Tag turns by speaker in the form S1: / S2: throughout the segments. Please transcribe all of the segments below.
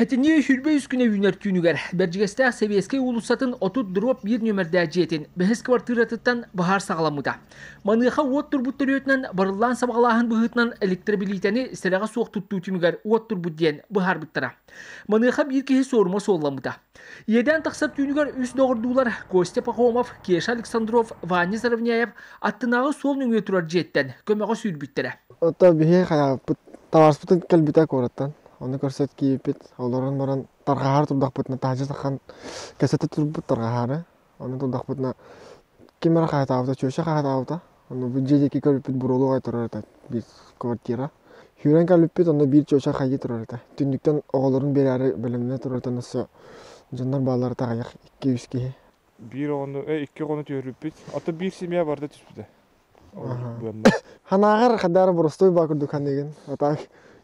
S1: Сэтинньи 23 күнэ үүнэр түүнүгэр Бэрдьигэстээх Сэбиэскэй уулуссатын 30/1 нүөмэрдээх дьиэтин бэһис кыбартыыратыттан баһаар саҕаламмыта. Маныаха уот турбут төрүөтүнэн барыллаан сабаҕалааһын быһыытынан электробилиитэни сэрэҕэ суох туттуу түмүгэр уот турбут диэн быһаарбыттара. Маныаха биир киһи суорума суолламмыта. Иэдээн тахсар түүнүгэр үс доҕордуулар Костя Пахомов, Кеша Александров, Ваня Заровняев аттынааҕы суол нөҥүө турар дьиэттэн көмөҕө сүүрбүттэрэ.
S2: Оттон биһиги хайаабыппыт табаарыспытын кэлбитэ куораттан. Ону көрсөт киирбиппит, олорон баран тарҕаһаары турдахпытына таһырдьа таххан кэпсэтэ турбут тарҕаһаары. Ону турдахпытына ким эрэ хаһытаабыта, чүөчэ хаһытаабыта. Ону бу дьиэ диэки көрбүппүт буруолу аҕай турар этэ биир квартира. Сүүрэн кэлбиппит, онно биир чүөчэ хайыы турар этэ. Түннүктэн оҕолорун биэрээри бэлэмнэнэ турар этэ, өссө дьоннор бааллара аҕыйах икки-үс киһи.
S3: Биир оҕону, икки оҕону түһэрбиппит. Ото биир семья барыта түспүтэ.
S2: Ханааҕар хадаар боростуой баа курдук ханыгын. А так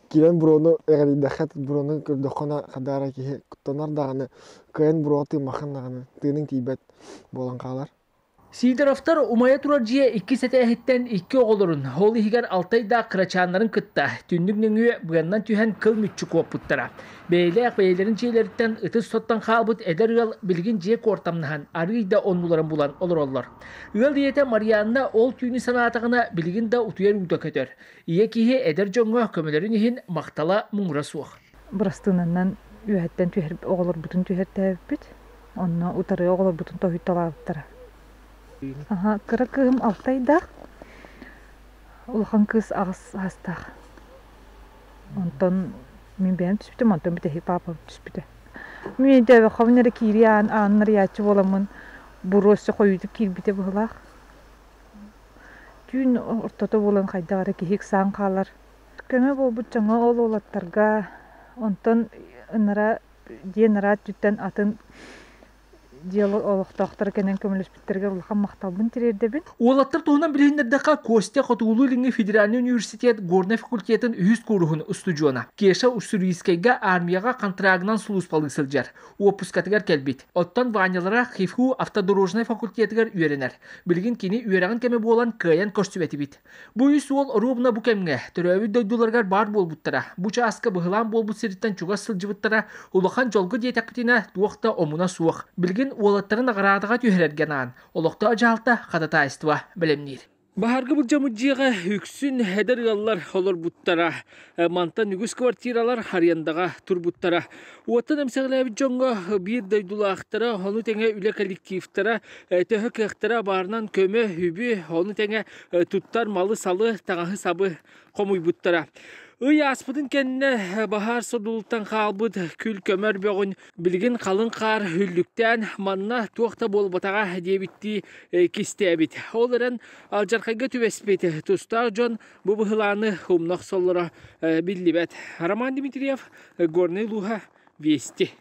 S2: киирэн буруону эҕэрийдэххэ буруону көрдөххүнэ хадаара киһи куттанар даҕаны, кыайан буруоҕа тыыммаххын даҕаны, тыыныҥ тиийбэт буолан хаалар.
S1: Сидоровтар умайа турар дьиэ иккис этээһиттэн икки оҕолорун, ол иһигэр алтайдаах кырачааннарын кытта түннүк нөҥүө быаннан түһэн кыл мүччү куоппуттара. Бэйэлээх бэйэлэрин дьиэлэриттэн ытыс соттон хаалбыт эдэр ыал билигин дьиэ куортамнаһан арыый да оннуларын булан олороллор. Ыал ийэтэ Марианна ол түүнү санаатаҕына билигин да утуйар уута көтөр. Ийэ киһи эдэр дьоҥҥо көмөлөрүн иһин махтала муҥура суох.
S4: Бырастыынанан үөһэттэн түһэр оҕолорбутун түһэртээбиппит. Онно утары оҕолорбутун тоһуйталаабыттара. Аха, кыра кыыһым алтайдаах, улахан кыыс аҕыс саастаах. Онтон мин бэйэм түспүтүм, онтон бүтэһик паапам түспүтэ. Мин өйдөөбөххөбүн эрэ киирии аан аанын арыйааччы буоламмын буруо өссө хойуутук киирбитэ быһыылаах. Түүн ортото буолан хайдах эрэ киһи ыксаан хаалар. Көмө буолбут дьоҥҥо ол уолаттарга онтон ынара диэн ыраат өттүттэн атын дьиэ олохтоохторо кэлэн көмөлөспүттэригэр улахан махталбын тириэрдэбин.
S1: Уолаттар туһунан билиһиннэрдэххэ, Костя Хотугулуу-Илиҥҥи федеральнай университет Горнай факультетын үһүс кууруһун устудьуона. Кеша Уссурийскайга армияҕа контрагынан сулууспалыы сылдьар. Уоппускатыгар кэлбит. Оттон Ванялара ХИФУ автодорожнай факультетыгар үөрэнэр. Билигин кини үөрэҕин кэмэ буолан кыайан көрсүбэтибит. Бу үс уол оруобуна бу кэмҥэ төрөөбүт дойдуларыгар баар буолбуттара, бу чааска быһылаан буолбут сириттэн чугас сылдьыбыттара улахан дьолго диэтэхпитинэ туох да омуна суох. Билигин уолаттары наҕараадаҕа түһэрэргэ анаан олохтоох дьаһалта хадатаайыстыба бэлэмниир. Баһарга былдьаммыт дьиэҕэ үксүн эдэр ыаллар олорбуттара. Мантан үгүс квартиралар арендаҕа турбуттара. Уоттан эмсэҕэлээбит дьоҥҥо биир дойдулаахтара, ону тэҥэ үлэ коллективтара төһө кыахтара баарынан көмө, үбү, ону тэҥэ туттар малы-салы, таҥаһы-сабы хомуйбуттара. Ый ааспытын кэннэ баһаар содулуттан хаалбыт күл-көмөр бөҕүн билигин халыҥ хаар үллүктээн манна туох да буолбатаҕа диэбиттии кистээбит. Ол эрэн алдьархайга түбэспит тустаах дьон бу быһылааны умна охсоллоро биллибэт. Роман Дмитриев, Горнай улууһа, Вести.